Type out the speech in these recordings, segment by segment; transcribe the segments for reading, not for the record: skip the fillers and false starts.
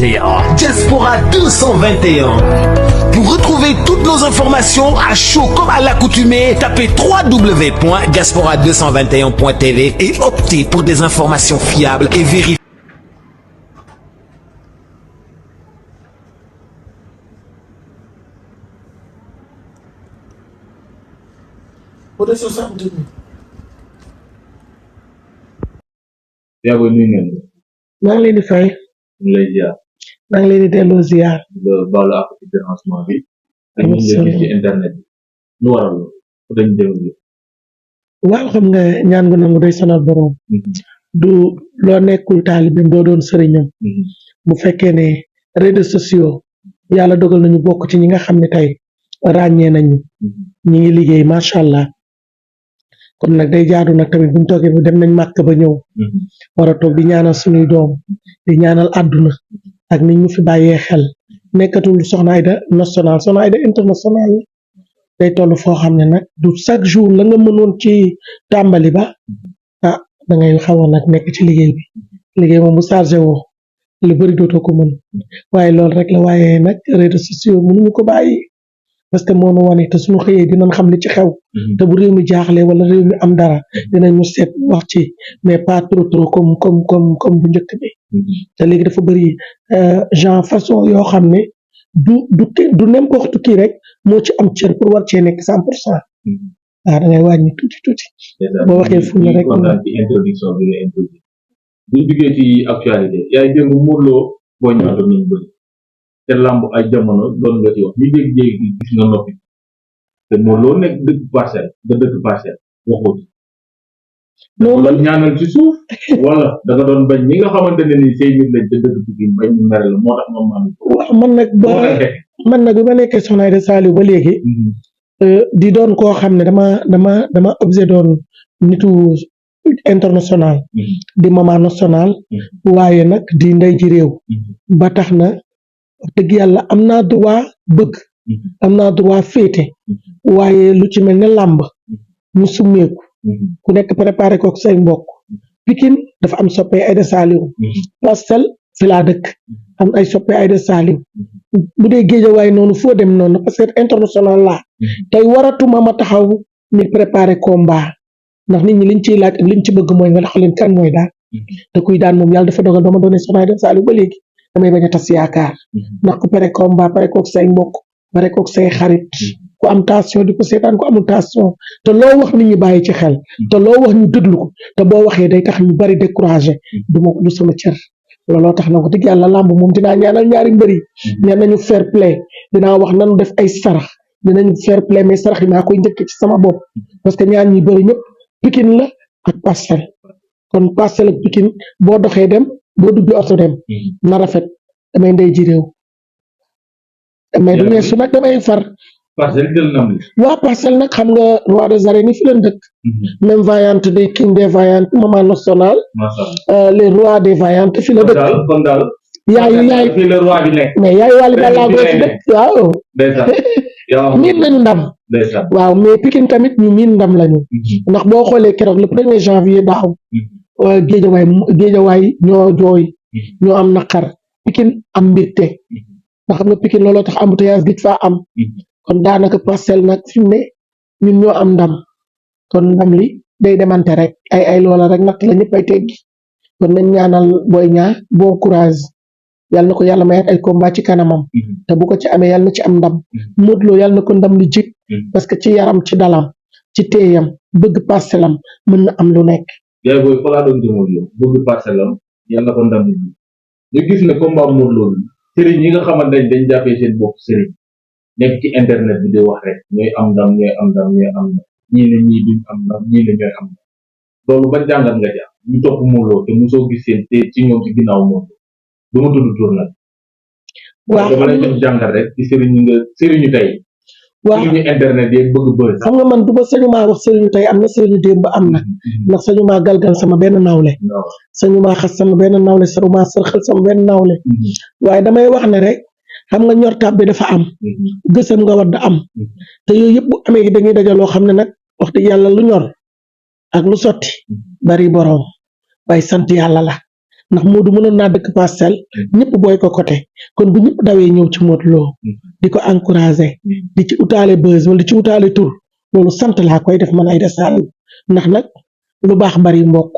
221. Diaspora 221. Pour retrouver toutes nos informations à chaud comme à l'accoutumée, tapez www.diaspora221.tv et optez pour des informations fiables et vérifiées. Bienvenue nañ maa ngi leen di fay ñu lay ziar maa ngi leen di delloo ziar. baalu ak ci dérangement bi ak ñu ngi ci internet bi lu waral ko dañ dem bi waaw xam nga ñaan gu nangu day sonal borom. du loo nekkul taalibeem doo doon sëriñam. bu fekkee ne réseaux sociaux yàlla dogal nañu bokk ci ñi nga xam ne tey ràññee nañu. ñi ngi liggéey macha allah. kon nag day jaadu nag tamit buñ toogee bu dem nañ màkk ba ñëw. war a toog di ñaanal suñuy doom di ñaanal àdduna ak niñ ñu fi bàyyee xel nekkatul Soxna Aida national Soxna Aida international day toll foo xam ne nag du chaque jour la nga mënoon ci tàmbali ba ah da ngay xawoon nag nekk ci liggéey moom bu chargé woo lu bëri dootoo ko mën waaye loolu rek la waaye nag réseaux sociaux mënuñu ko bàyyi parce que moo nu wane te suñu xëyee dinañ xam li ci xew te bu réew mi jaaxlee wala réew mi am dara dinañu seet wax ci mais pas trop comme bu njëkk bi te léegi dafa bëri genre façon yoo xam ne du n'importe qui rek moo ci am cër pour war cee nekk 100%. waaw da ngay wàññi tuuti boo waxee fu ne rek kontaan ci introduction bi nga introduire bu duggee ci actualité yaay démb Modou Lo boo ñëwaat doon nañu bëri te làmb ay jamono doon nga ci wax ñu dégg-dégg gis nga noppi te Modou Lo nekk dëkk parcelle waxoo ci non la ñaanal ci suuf wala da nga doon bañ ñi nga xamante ne ni say nit lañ te dëkk Pikine bañ ñu mere la moo tax moom waaw man nag bi ma nekkee Soxna Aida Saliou ba léegi di doon koo xam ne dama objet doon nitu international di mama national waaye nag di ndey ji réew ba tax na dëgg yàlla am naa droit bëgg am naa droit féete waaye lu ci mel ne làmb mu summeeku ku nekk préparé ko say mbokk Pikine dafa am soppe Aida Saliou Parcelles fi laa dëkk am ay soppe Aida Saliou bu dee Géejawaay noonu foo dem noonu parce que international laa tey waratuma ma taxaw ni préparé combat ndax nit ñi liñ ciy laaj ak liñ ci bëgg mooy nga tax leen kan mooy daan te kuy daan moom yàlla dafa dogal dama doone Soxna Aida Saliou ba léegi damay bañ a tas yaakaar ndax ku pare combat pare kook say mbokk pare kook say xarit ku am tension di ko seetaan ku amul tension te loo wax nit ñi bàyyi ci xel te loo wax ñu déglu ko te boo waxee day tax ñu bari découragé du sama cër looloo tax na wax dëgg yàlla làmb moom dinaa ñaanal ñaari mbëri nee nañu fair play dinaa wax nanu def ay sarax dinañu fair play mais sarax yi maa koy njëkk ci sama bopp parce que ñaar ñi bëri ñëpp Pikine la ak Parcelles kon Parcelles ak Pikine boo doxee dem boo duggee oto dem na rafet damay ndey ji réew damay du weesu nag damay far waa Parcelles nag xam nga roi des arènes yi fi leen dëkk même vaillante des king des vaillantes maman nationale les rois des vaillantes fi la dëkk yaay mais yaay wàlli balaa goo fi dëkk waaw miin nañu ndam waaw mais Pikine tamit ñu miin ndam lañu ndax boo xoolee keroog le 1er janvier daaw géejawaay ñoo jooy ñoo am naqar Pikine am mbirte ndax xam nga Pikine looloo tax embouteillage gi faa am kon daanaka Parcelles nag fi mu ne ñun ñoo am ndam kon ndam li day demante rek ay loola rek natt la ñëpp ay teggi kon nañ ñaanal Boy Niang bon courage yàlla na ko yàlla may ay combat ci kanamam te bu ko ci amee yàlla na ci am ndam Modou Lo yàlla na ko ndam li jik parce que ci yaram ci dalam ci teeyam bëgg Parcelles am mën na am lu nekk yaay booy fa laa doon jëmoon yow bëgg Parcelles am yàlla na ko ndam li ñu gis ne combat Modou Lo bi sëriñ yi nga xamante ne dañ jàppee seen bopp sëriñ nekk ci internet bi di wax rek ñooy am ndam ñii ne ñii duñ am ndam ñii ne ñooy am ndam loolu ba jàngat nga jàpp ñu topp Modou Lo te mosoo gis seen te ci ñoom ci ginnaaw moom du ma tudd tur nag waaw dama lay jox jàngat rek ci sëriñu tey sëriñu internet yi bëgg bëri xam nga man du ma sañu maa wax sëriñu tey am na sëriñu démb am na ndax sañu maa galgal sama benn nawle sañu maa xas sama benn nawle sañu maa sërxal sama benn nawle waaye damay wax ne rek xam nga ñor tab bi dafa am gësam nga wadd am te yooyu yëpp bu amee dañuy dajaloo xam ne nag wax dëgg yàlla lu ñor ak lu sotti bari borom waaye sant yàlla la ndax Modou mënoon naa dëkk Parcelles ñëpp booy ko côté kon bu ñëpp dawee ñëw ci Modou Lo di ko encouragé di ci utaale buzz wala di ci utaale tur loolu sant laa koy def man Aïda Saliou ndax nag lu baax bari mbokk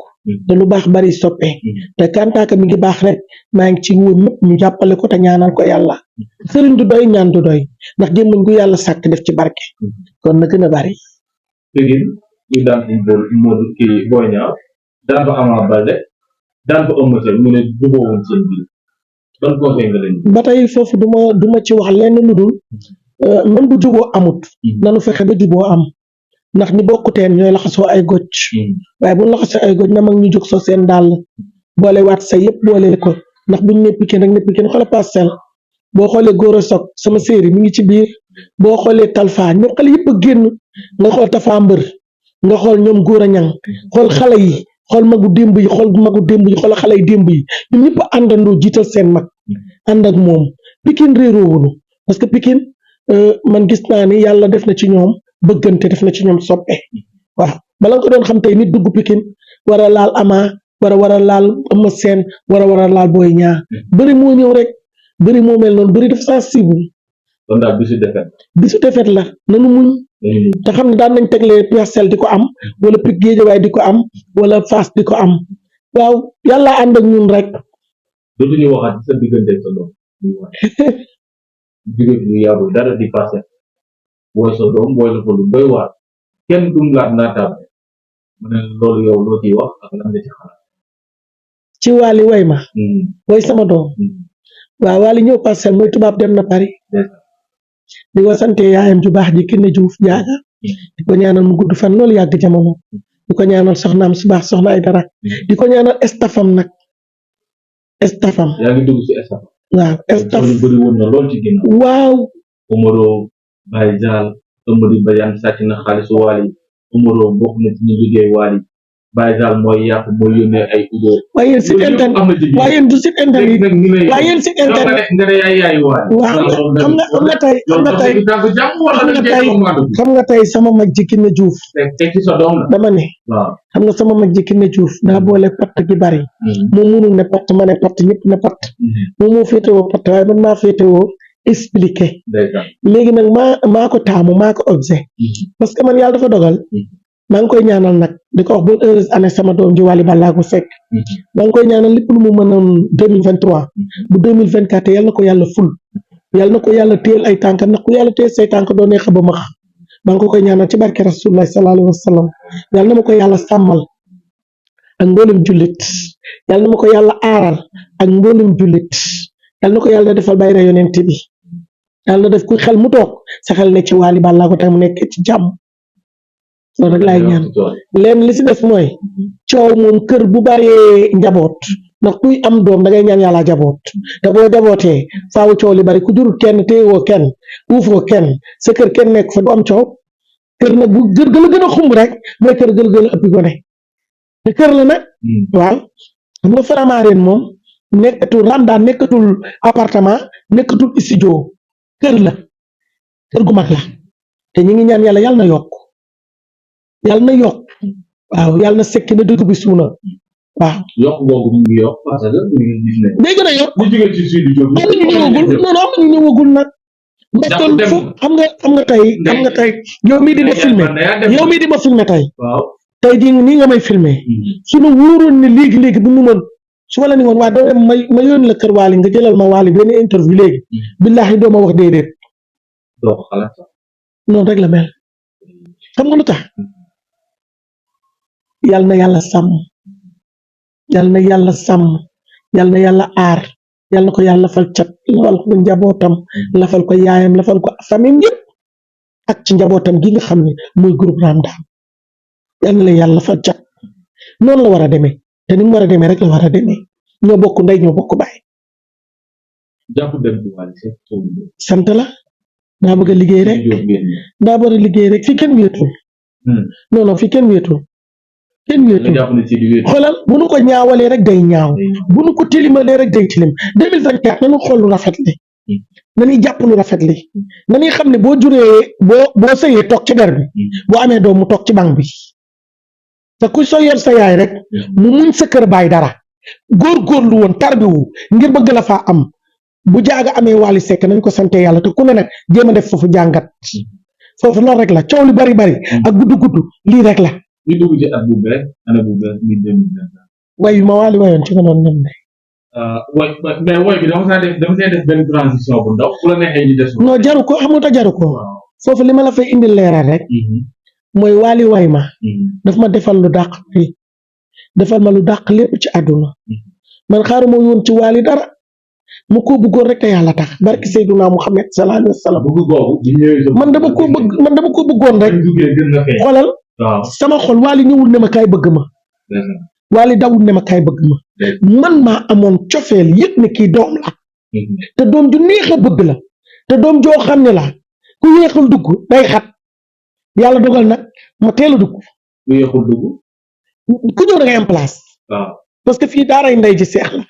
te lu baax bari soppe te kantaaka mi ngi baax rek maa ngi ci wóor ñëpp ñu jàppale ko te ñaanal ko yàlla sëriñ du doy ñaan du doy ndax gémmañ gu yàlla sàkk def ci barke kon na gën a bari Pikine ñu daan Modou kii Boy Niang daan fa Ama Baldé daan fa Eumeu Sène mu ne jubóowuñ seen biir ban conseil nga leen ba tey foofu duma ci wax lenn lu dul même bu juboo amut nanu fexe ba juboo am ndax ñi bokkuteen ñooy laxasoo ay goj waaye bu laxasoo ay goj na mag ñu jóg soo seen dàll boole waat say yëpp boole ko ndax buñ ne Pikine rek ne Pikine xoole Parcelles boo xoolee Gora Sock sama série mi ngi ci biir boo xoolee Talfa ñoom xale yëpp a génn nga xool Tafa Mbër nga xool ñoom Gora Ñang xool xale yi xool magu démb yi xool xale yi démb yi ñun ñëpp àndandoo jiital seen mag ànd ak moom Pikine réeroowunu parce que Pikine man gis naa ni yàlla def na ci ñoom bëggante def na ci ñoom soppe waaw bala nga ko doon xam tey nit dugg Pikine war a laal Ama war a laal Eumeu Sène war a laal Boy Niang bëri moo ñëw rek bëri moo mel noonu bëri dafa sensible kon daal bisu defet la nanu muñ te xam ne daan nañ tegle Parcelles di ko am wala Pikine Guédiawaye di ko am wala Fass di ko am waaw yàlla ànd ak ñun rek dootuñu waxaat sa diggante sa doom diggante lu yaru dara di passé booy sa doom booy la ko lu doy waar kenn dum laat naataable mu ne loolu yow loo ciy wax ak lan nga ci xalaat ci Wally way ma way sama doom waaw Wally ñëw Parcelles mooy tubaab dem na Paris di ko sante yaayam ju baax ji Kiné Diouf jaaga di ko ñaanal mu gudd fan loolu yàgg jamono di ko ñaanal soxnaam su baax soxna ay dara di ko ñaanal estafam nag estafam yaa ngi dugg ci estafam waaw estaf lu bëri woon na lool ci ginnaaw waaw Omaro Baye Zal Amady Badiane sàcc na xaalisu Wally Omaro bokk na ci ñu liggéey Wally Baye Zal mooy yàq mooy yónnee ay audio waaye yéen site internet waaye yéen du site internet waaye yéen site internet nga ne yaay Wally waaw xam nga tey sama mag ji Kiné Diouf teg ci sa doom la dama ne waaw xam nga sama mag ji Kiné Diouf daa boole patt gi bari moom mënul ne patt ma ne patt ñëpp ne patt moom moo féetewoo patt waaye man maa féetewoo expliqué léegi nag maa ko taamu maa ko objet parce que man yàlla dafa dogal maa ngi koy ñaanal nag di ko wax bonne heureuse année sama doom ji Wally Ballago Seck maa ngi koy ñaanal lépp lu mu mënoon 2023 bu 2024 yal na ko yàlla ful yal na ko yàlla téyel ay tànk ndax ku yàlla téyel say tànk doo neex ba max maa ngi ko koy ñaanal ci barke Rasulullah sallallahu alayhi wa sallam yal na ma ko yàlla sàmmal ak mboolem jullit yal na ma ko yàlla aaral ak mboolem jullit yal na ko yàlla defal bayra yonent bi yàlla def ku xel mu toog sa xel ne ci Wally Ballago tax mu nekk ci jàmm loolu rek laay ñaan leen li si def mooy coow moom kër bu bëree njaboot ndax kuy am doom da ngay ñaan yàlla jaboot te boo jabootee faaw coow li bari ku jurul kenn téewoo kenn uufoo kenn sa kër kenn nekk fa du am coow kër nag bu gër gën a xumb rek mooy kër gën a ëppi gone te kër la nag waaw xam nga Faramareen moom nekkatul Ramdaan nekkatul appartement nekkatul studio kër la kër gu mag la te ñu ngi ñaan yàlla yàlla na yokk waaw yàlla na sekki na dëgg bi suuna waaw yokk boobu mu ngi yokk parce que ñu ngi gis ne day gën a yokk bu jógee ci sud Diop am nañu ñëwagul non am nañu ñëwagul nag nekkoon fu xam nga tey yow mii di ma filmé yow mii di ma filmé tey waaw tey jii nii nga may filmé suñu wóoroon ne léegi bu mu mën su ma la ni woon waa doo dem ma yónni la kër Wally nga jëlal ma Wally benn interview léegi billaahi doo ma wax déedéet doo ko xalaat noonu rek la mel xam nga lu tax yal na yàlla sàmm yal na yàlla sàmm yal na yàlla aar yal na ko yàlla lafal cat lafal ko njabootam lafal ko yaayam lafal ko famille yëpp ak ci njabootam gi nga xam ne muy groupe Ramdaan yal na la yàlla lafal cat noonu la war a demee te ni mu war a demee rek la war a demee ñoo bokk ndey ñoo bokk baay. sant la daa bëgg a liggéey rek daa bëgg a liggéey rek fii kenn wéetul non fii kenn wéetul. xoolal bu nu ko ñaawalee rek day ñaaw bu nu ko tilimalee rek day tilim 2024 nañu xool lu rafet li nañuy jàpp lu rafet li nañuy xam ne boo sëyee toog ci der bi boo amee doom mu toog ci banc bi te ku soo yor sa yaay rek mu muñ sa kër baay dara góorgóorlu woon tarbiwu ngir bëgg la faa am bu jaaga amee Wally Seck nañ ko sante yàlla te ku ne nag jéem a def foofu jàngat foofu loolu rek la coow li bari ak gudd lii rek la. ñu dugg ci at bu bees année bu bees ni 2024. way ma Wally wayoon ci nga doon ñem ne. mais woy bi dama see def benn transition bu ndaw bu la neexee ñu des. non jaru ko xamuta jaru ko. foofu li ma la fay indil leeral rek. mooy Wally way ma. daf ma defal lu dàq fii defal ma lu dàq lépp ci àdduna. man xaaruma woon ci Wally dara mu ko bëggoon rek te yàlla tax barki Seydina Muhammad sallallahu alayhi wa sallam. man dama ko bëggoon rek. xoolal sama xol Wally ñëwul ne ma kaay bëgg ma. Wally dawul ne ma kaay bëgg ma. man maa amoon cofeel yëg ne kii doom la. te doom ju neex a bëgg la. te doom joo xam ne la ku yéexul dugg day xat yàlla dogal nag ma teel a dugg. ku yéexul dugg. ku ñëw da ngay am place. parce que fii daaray ndey ji seex la.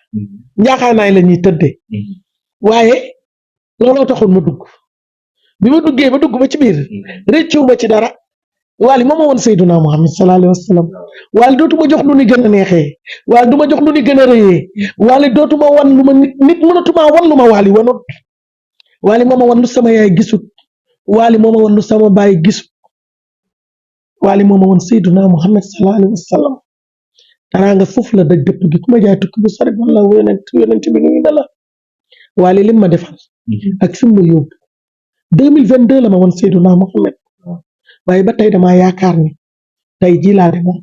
njaaxaanaay la ñuy tëddee. waaye looloo taxul ma dugg bi ma duggee ba dugg ba ci biir réccu ma ci dara. Wally moo ma woon Seydina Muhammad sallallahu alayhi wa sallam Wally dootuma jox lu ni gën a neexee Wally duma jox lu ni gën a rëyee Wally dootuma wan lu ma nit mënatuma wan lu ma Wally wanut Wally moo ma wan lu sama yaay gisut Wally moo ma wan lu sama baay gisut Wally moo ma wan Seydina Muhammad sallallahu alayhi wa sallam taraanga foofu la daj dëpp gi ku ma jaay tukki bu sori wala yonent bi nuyu na la Wally lim ma defal ak fi mu ma yóbbu 2022 la ma wan Seydina Muhammad waaye ba tey damaa yaakaar ni tey jii laa demoon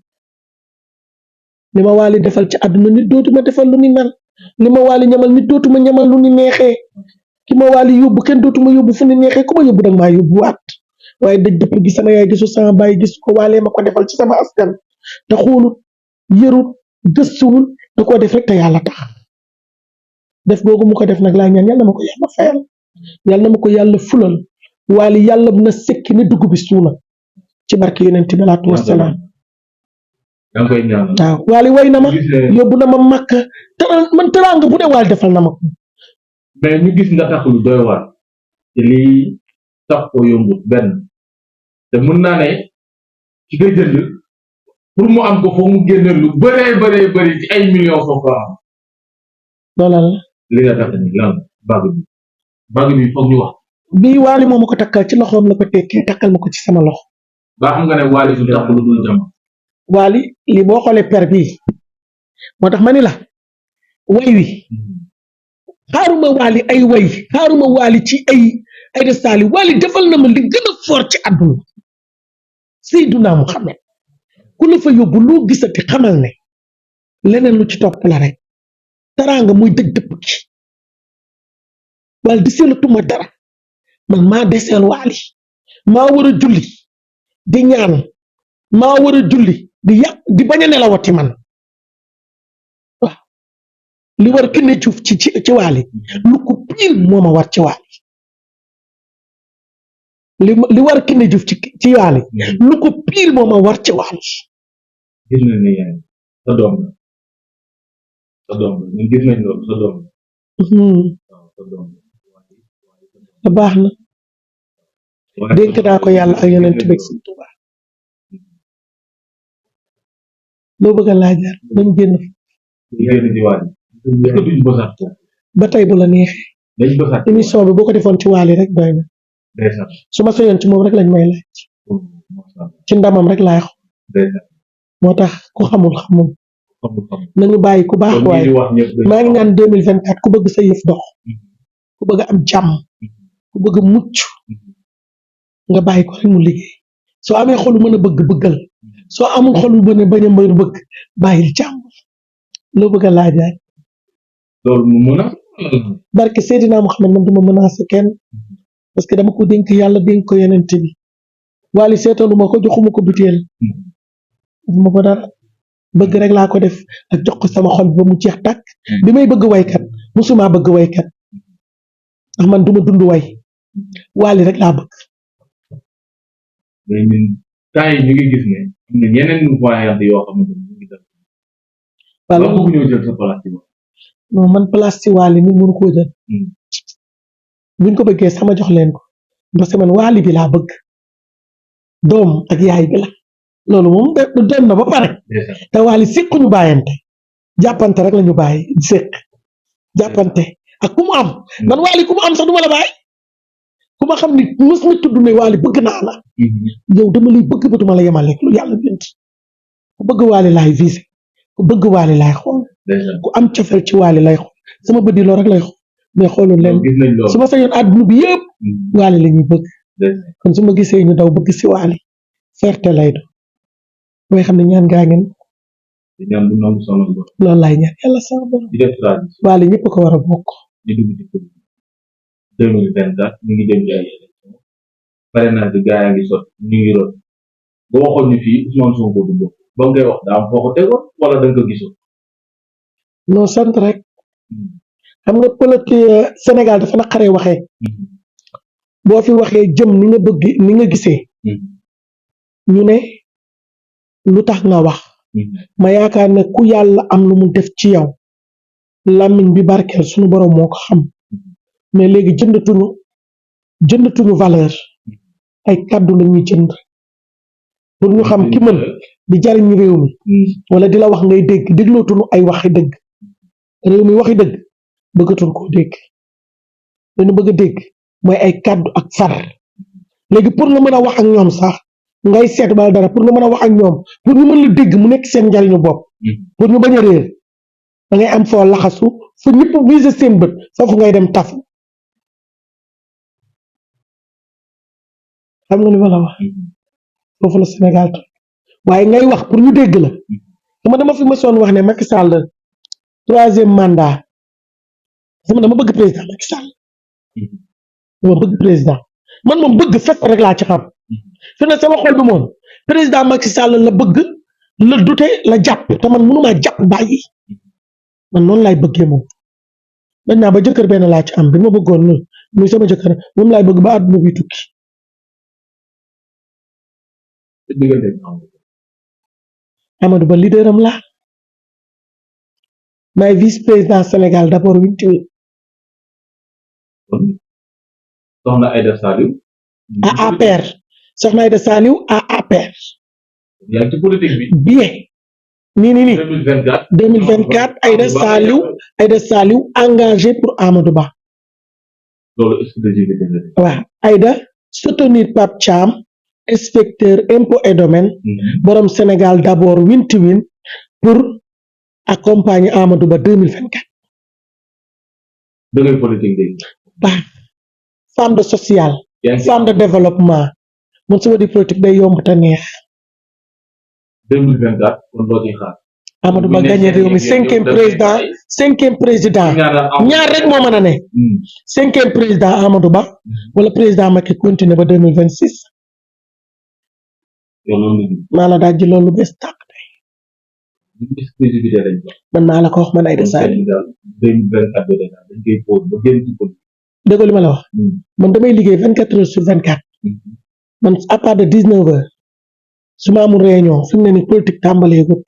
li ma Wally defal ci àdduna nit dootuma defal lu ni mel li ma Wally ñamal nit dootuma ñamal lu ni neexee ki ma Wally yóbbu kenn dootuma yóbbu fu ni neexee ku ma yóbbu danga maa yóbbu waat waaye dëj dëpp gi sama yaay gisu sama baay gis ko Wally ma ko defal ci sama askan te xoolut yërut gëstuwul da koo def rek te yàlla tax def googu mu ko def nag laa ñaan yàlla ma ko yàlla fayal yàlla ma ko yàlla fulal Wally yàlla na sekki ne dugg bi suuna ci barke yonent bi salaatu wasalaam waaw Wally way na ma yóbbu na ma màkk man teraanga bu ne Wally defal na ma ko mais ñu gis nga tax lu doy waar te lii tax ko yombut benn te mën naa ne ci nga jënd pour mu am ko foog mu génne lu bëri ci ay millions foofu am loolu la li nga tax ni lan bàgg bi foog ñu wax bii Wally moo ma ko takkal ci loxoom la ko tekkee takkal ma ko ci sama loxo ba xam nga ne Wally du tax lu dul jàmm Wally li boo xoolee per bii moo tax ma ni la way wi xaaruma Wally ay way xaaruma Wally ci ay destali Wally defal na ma li gën a fort ci àdduna Seydina Muhammad ku la fa yóbbu loo gisati xamal ne leneen lu ci topp la rek taraanga muy dëgg dëpp ci Wally deseelatuma dara man maa deseel Wally maa war a julli di ñaan maa war a julli di bañ a nelawati man waaw li war Kiné Diouf ci Wally lu ko pire moo ma war ci Wally li war Kiné Diouf ci Wally lu ko pire moo ma war ci Wally gis nañ ne yaay sa doom la ñun gis nañ loolu sa doom la baax na dénk naa ko yàlla ak yonent bi Sëñ Tuubaa loo bëgg a laajaat nañ génn ba tey bu la neexee émission bi boo ko defoon ci Wally rek doy na su ma soyoon ci moom rek lañ may laaj ci ndamam rek laay xo moo tax ku xamul nañu bàyyi ku baax waaye maa ngi naan 2024 ku bëgg sa yëf dox ku bëgg am jàmm ku bëgg mucc nga bàyyi ko rek mu liggéey soo amee xolu mën a bëggal soo amul xolu mën a bañ a bëgg bàyyil jàmm loo bëgg a laajaat loolu mu mën a barke Seydina Muhammad man duma menacé kenn parce que dama ko dénk yàlla dénk ko yonent bi Wally seetalu ko joxuma ko butéel defuma ko dara bëgg rek laa ko def ak jox ko sama xol ba mu jeex tàkk bi may bëgg waykat musuma bëgg waykat ndax man duma dund way Wally rek laa bëgg mais ñun temps yi ñu ngi gis ne am na ñeneen voyante yoo xamante ne ñu ngi def wala bëgg ñoo jël sa place ci non man place ci Wally nit mënu koo jël buñ ko bëggee sama jox leen ko parce que man Wally bi laa bëgg doom ak yaay bi la loolu moom doon na ba pare te Wally séquñu bàyyante jàppante rek la ñu bàyyi séq jàppante ak ku mu am man Wally ku mu am sax du ma la bàyyi ku ma xam ni mës na tudd ne Wally bëgg naa la yow dama lay bëgg ba duma la yemal rek lu yàlla bind ku bëgg Wally laay visé ku bëgg Wally laay xool ku am cofeel ci Wally lay xool sama bët yi loolu rek lay xool mais xoolul leen su ma sañoon àdduna bi yëpp Wally la ñuy bëgg kon su ma gisee ñu daw bëgg si Wally ferte lay do mooy xam ne ñaan gaa ngeen loolu laay ñaan yàlla sama borom Wally ñëpp ko war a bokk. di dugg ci politique 2024 ñu ngi jëm ci ay élection parrainage bi gaa yaa ngi sot ñu ngi root ba waxoon ñu fii Ousmane Sonko du bokk ba ngay wax daa am foo ko tegoon wala da nga ko gisoon. non sant rek xam nga politique Sénégal dafa naqaree waxee boo fi waxee jëm ni nga bëgg ni nga gisee ñu ne lu tax nga wax ma yaakaar ne ku yàlla am lu mu def ci yow làmmiñ bi barkeel suñu borom moo ko xam mais léegi jëndatuñu valeur ay kàddu la ñuy jënd pour ñu xam ki mën di jariñ réew mi wala di la wax ngay dégg déglootuñu ay waxi dëgg réew mi waxi dëgg bëggatuñ koo dégg dañu bëgg a dégg mooy ay kàddu ak far léegi pour nga mën a wax ak ñoom sax ngay seet bal dara pour nga mën a wax ak ñoom pour ñu mën la dégg mu nekk seen njariñu bopp pour ñu bañ a réer da ngay am foo laxasu fu ñëpp visé seen bët foofu ngay dem tafu xam nga ni ma la wax foofu la Sénégal to waaye ngay wax pour ñu dégg la dama fi mësoon wax ne Macky Sall 3e mandat dama bëgg président Macky Sall dama bëgg président man moom bëgg fépp rek laa ci xam fi ne sama xol bi moom président Macky Sall la bëgg la dute la jàpp te man mënumaa jàpp bàyyi man noonu laay bëggee moom dañ naa ba jëkkër benn laa ci am bi ma bëggoon muy sama jëkkër moom laay bëgg ba àdduna bi tukki Amadou Ba leader am la maay vice président Sénégal d'abord wintiwin soxna Aïda Saliou à APR soxna Aïda Saliou à APR yaa ngi ci politique bi bien nii 2024 Aïda Saliou engagé pour Amadou Ba loolu exclusivité la waaw Aïda soutenir Pape Thiam inspecteur impôt et domaine borom Sénégal d'abord wintiwin pour accompagner Amadou Ba 2024 dëgg politique dégg baax femme de social femme de développement mun sama di politique day yomb te neex 2024 kon loo ciy xaar Amadou Ba gagné réew mi 5e président ñaar rek moo mën a ne 5e président Amadou Ba wala président Macky continuer ba 2026 maa la daaj ji loolu bees tàq tey man maa la ko wax man Aïda Saliou dégg li ma la wax man damay liggéey 24 heures sur 24 man à part de 19 heures su ma amul réunion fi mu ne ni politique tàmbalee gut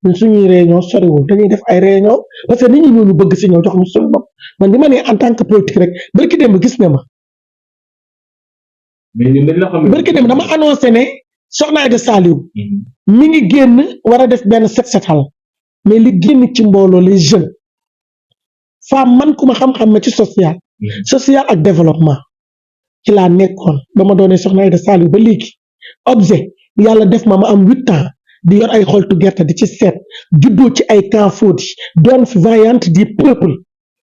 ñun suñuy réunion soriwul dañuy def ay réunion parce que nit ñi ñooñu bëgg si ñëw jox ñu suñu bopp man bi ma ne en tant que politique rek barki démb gis nga ma barki démb dama annoncé ne soxna Aïda Saliou mi ngi génn war a def benn set setal mais li génn ci mbooloo les jeunes femme man ku ma xam-xam ma ci social ak développement ci laa nekkoon ba ma doonee soxna Aïda Saliou ba léegi objet yàlla def ma am 8 ans di yor ay xoltu gerte di ci seet juddoo ci ay camp Fodi doon fi vaillante du peuple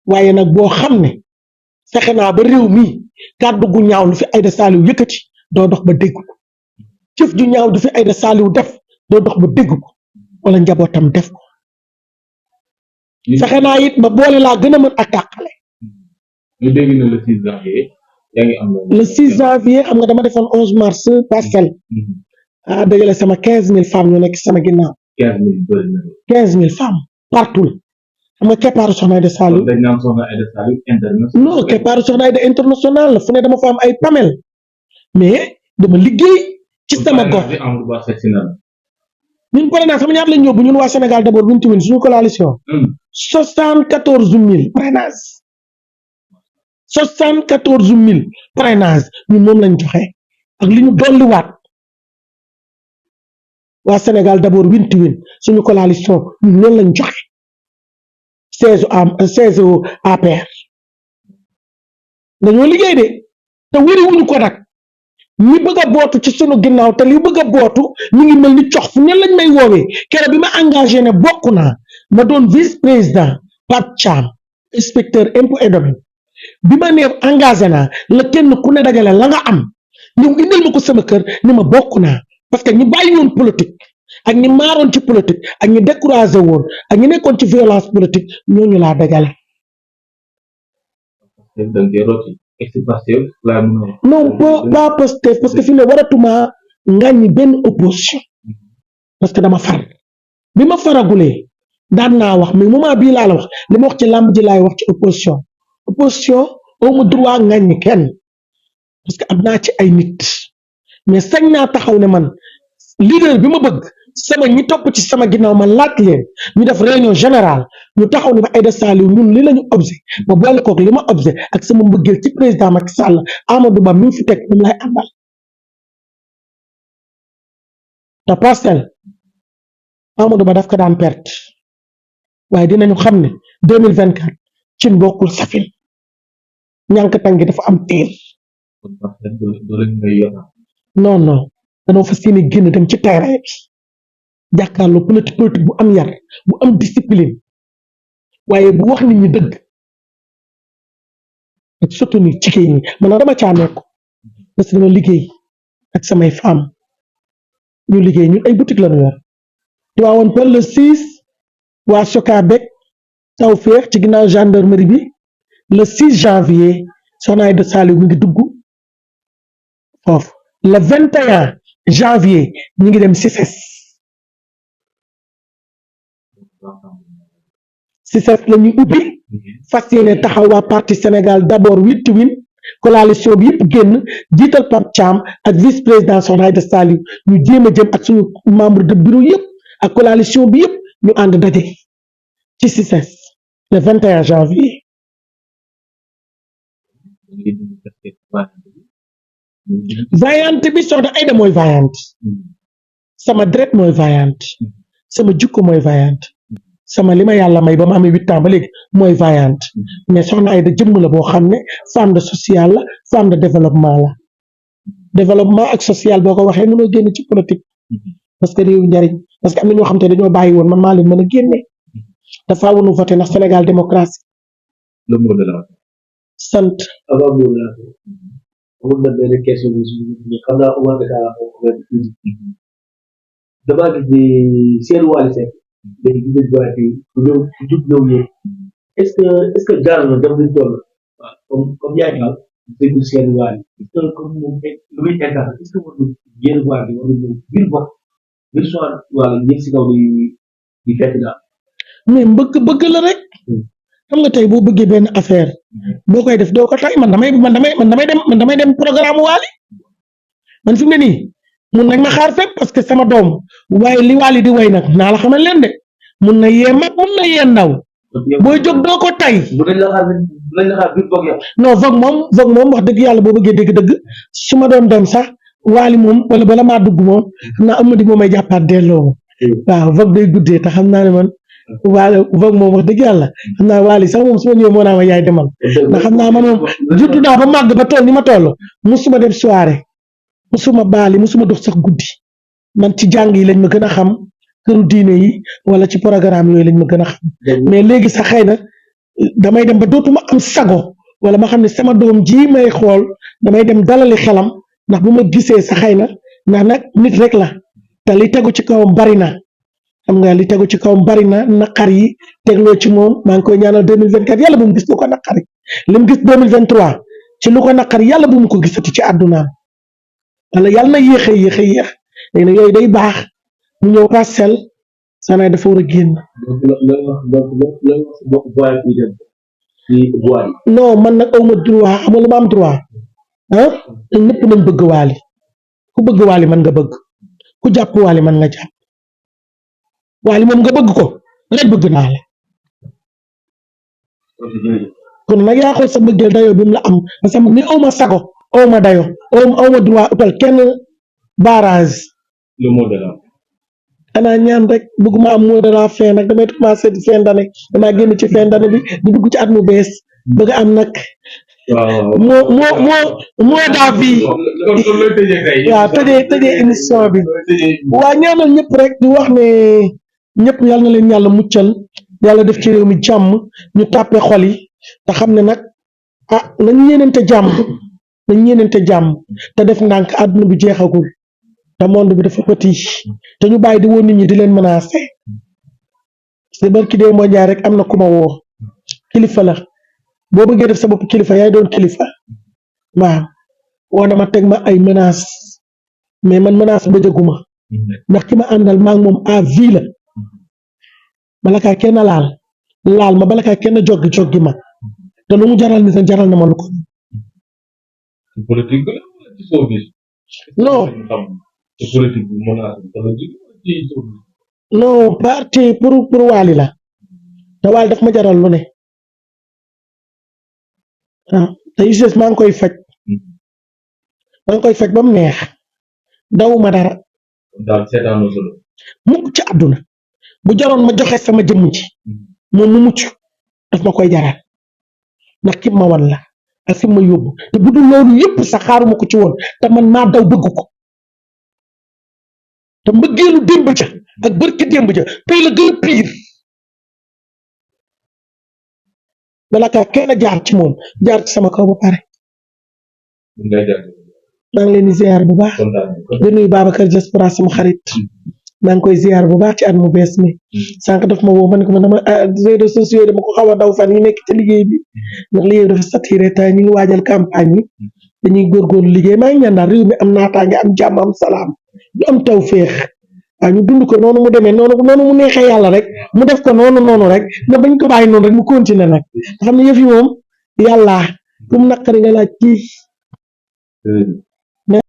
waaye nag boo xam ne fexe naa ba réew mi kàddu gu ñaaw lu fi Aïda Saliou yëkkati doo dox ba dégg ko jëf ju ñaaw du fi Aïda Saliou def doo dox ba dégg ko wala njabootam def ko fexe naa it ba boole laa gën a mën ak tàqale ñu dégg na le 6 janvier yaa ngi am le 6 janvier xam nga dama defoon 11 mars Parcelles dajale sama 15000 femmes ñu nekk sama ginnaaw 15000 femmes partout xam nga keppaaru soxna Aïda Saliou dañ naan soxna Aïda Saliou international non keppaaru soxna Aïda international la fu ne dama fa am ay pamel mais dama liggéey ci sama gox ñun pare naa sama ñaata lañ yóbbu ñun waa Sénégal d'abord bu ñu tiwin suñu coalition 74000 parrainage 74000 parrainage ñun moom lañ joxe ak li ñu dolliwaat waa Sénégal d'abord win suñu coalition ñun loolu lañ joxe siège APR dañoo liggéey de te wëriwuñu ko nag ñi bëgg a bootu ci sunu ginnaaw te li bëgg a bootu ñu ngi mel ni cox fu ne lañ may woowee keroog bi ma engagé ne bokk naa ma doon vice président Pape Thiam inspecteur impôt et domaine bi ma nee engagé naa la kenn ku ne dajale la nga am ñëw indil ma ko sama kër ni ma bokk naa parce que ñi bàyyi woon politique ak ñi maaroon ci politique ak ñi découragé woon ak ñi nekkoon ci violence politique ñooñu laa dajale. non pas Pastef parce que fi ne waratuma ngàññi benn opposition parce que dama far bi ma faragulee daan naa wax mais moment bii laa la wax li ma wax ci làmb ji laay wax ci opposition amu droit ngàññi kenn parce que am naa ci ay nit mais sañ naa taxaw ne man leader bi ma bëgg sama ñi topp ci sama ginnaaw ma laaj leen ñu def réunion générale ñu taxaw ne ma Aïda Saliou ñun li lañu objet ma boole kook li ma objet ak sama mbëggeel ci président Macky Sall Amadou Ba mi ngi fi teg moom lay àndal te Parcelles Amadou Ba daf ko daan perte waaye dinañu xam ne 2024 cin bokkul safin ñànk tangi dafa am tiir non danoo fas yéene génn dem ci terrain bi jàkkaarloo politique bu am yar bu am discipline waaye bu wax nit ñi dëgg ak surtout ni jigéen ñi man dama caa nekk parce que dama liggéey ak samay femme ñu liggéey ñun ay boutique la ñu yor Tivaouane Peulh le 6 waa Socabek Tawfekh ci ginnaaw gendarmerie bi le 6 janvier soxna Aïda Saliou mi ngi dugg foofu le 21 janvier ñu ngi dem CICES la ñuy ubbi fas yéene taxaw waa parti Sénégal d'abord win coalition bi yëpp génn jiital Pape Thiam ak vice président soxna Aïda Saliou ñu jéem a jëm ak suñu membre de bureau yëpp ak coalition bi yëpp ñu ànd daje ci CICES le 21 janvier. vaillante bi soxna Aïda mooy vaillante sama deret mooy vaillante sama jikko mooy vaillante sama li ma yàlla may ba ma amee 8 ans ba léegi mooy vaillante mais soxna Aïda jëmm la boo xam ne femme de social la femme de développement la développement ak social boo ko waxee mënoo génn ci politique parce que réew njariñ parce que am na ñoo xam te dañoo bàyyi woon man maa leen mën a génne dafa wonu voté ndax Sénégal démocratie. le mot de la sant. amul na benn question bi xam naa Omar damaa gis ni seen Wally Seck léegi gis nañu boole fii ku ñëw ku jub ñëw yéeg est-ce que jaar na dem nañu toll comme yaay daal dégg seen Wally est-ce que comme moom lu muy incarné est-ce que war na génn Wally war na ñëw biir bopp biir soir Wally ñëpp si kaw di fekk daal. mais bëgg la rek. xam nga tey boo bëggee benn affaire boo koy def doo ko tay man damay dem programme Wally man fi mu ne nii mun nañ ma xaar fépp parce que sama doom waaye li Wally di way nag naa la xamal leen de mun na yee mag mun na yee ndaw booy jóg doo ko tay. bu dañ la xaar biir boog yow. non Vogue moom wax dëgg yàlla boo bëggee dëgg su ma doon dem sax Wally moom wala bala maa dugg moom xam naa Amady moom may jàppaat delloo waaw Vogue day guddee te xam naa ne man. Vogue moom wax dëgg yàlla xam naa Wally sax moom su ma ñëwee moo naa ma yaay demal ndax xam naa man moom juddu naa ba màgg ba toll ni ma toll musuma dem soirée musuma baali musuma dox sax guddi man ci jàng yi lañ ma gën a xam këru diine yi wala ci programme yooyu lañ ma gën a xam mais léegi sax xëy na damay dem ba dootuma am sago wala ma xam ne sama doom ji may xool damay dem dalali xelam ndax bu ma gisee sax xëy na ndax nag nit rek la te li tegu ci kawam bari na xam nga li tegu ci kawam bari na naqar yi tegloo ci moom maa ngi koy ñaanal 2024 yàlla bu mu gis lu ko naqari li mu gis 2023 ci lu ko naqari yàlla bu mu ko gisati ci àddunaam wala yàlla na yéex léegi nag yooyu day baax mu ñëw Parcelles Sanaay dafa war a génn. non man nag awma droit xam nga lu ma am droit ah ñëpp nañ bëgg Wally ku bëgg Wally man nga bëgg ku jàpp Wally man nga jàpp. Wally moom nga bëgg ko rek bëgg naa la kon nag yaa xool sa bëggeel dayoo bi mu la am parce que ni awma sago awma dayo awma droit utal kenn barrage. le mot de la xanaa ñaan rek bëgguma am mot de la fin nag damay commencé di fin d'année damaa génn ci fin d'année bi di dugg ci at mu bees bëgg am nag moo daa vie waaw tëjee émission bi waa ñaanal ñëpp rek di wax ne ñëpp yal na leen yàlla muccal yàlla def ci réew mi jàmm ñu tàppe xol yi te xam ne nag nañu yéenente jàmm te def ndànk àdduna bi jeexagul te monde bi dafa petit te ñu bàyyi di woon nit ñi di leen menacer c'est barki dee moo jaay rek am na ku ma woo kilifa la boo bëggee def sa bopp kilifa yaay doon kilifa waaw woo na ma teg ma ay menace mais man menace ba jëguma ndax ki ma àndal maa ngi moom à vie la bala kaa kenn laal ma bala kaa kenn joggi ma te lu mu jaral ni sa jaral na ma lu ko politique ci showbiz non non parti pour Wally la te Wally daf ma jaral lu ne waaw te UCS maa ngi koy faj ba mu neex dawuma dara mukk ci àdduna bu jaroon ma joxe sama jëmm ji moom mu mucc daf ma koy jaral ndax ki ma wan la ak fi ma yóbbu te bu dul loolu yëpp sax xaaruma ko ci woon te man maa daw bëgg ko te mbëggeelu démb ja ak barki démb ja tey la gën a pire bala kaa kenn jaar ci moom jaar ci sama kaw ba pare maa ngi leen di ziar bu baax di nuyu Babacar Diaspora sama xarit maa ngi koy ziar bu baax ci at mu bees mi sànq daf ma woo ma ne ko man dama réseaux sociaux dama ko xaw a daw fan yi nekk ci liggéey bi ndax liggéey bi dafa saturé te ñu ngi waajal campagne yi dañuy góorgóorlu liggéey maa ngi ñaan daal réew mi am naataange am jàmm am salaam ñu am taw féex waaw ñu dund ko noonu mu demee noonu mu neexee yàlla rek mu def ko noonu rek na bañ ko bàyyi noonu rek mu continuer nag nga xam ne yëf yi moom yàlla fu mu naqari nga laaj kii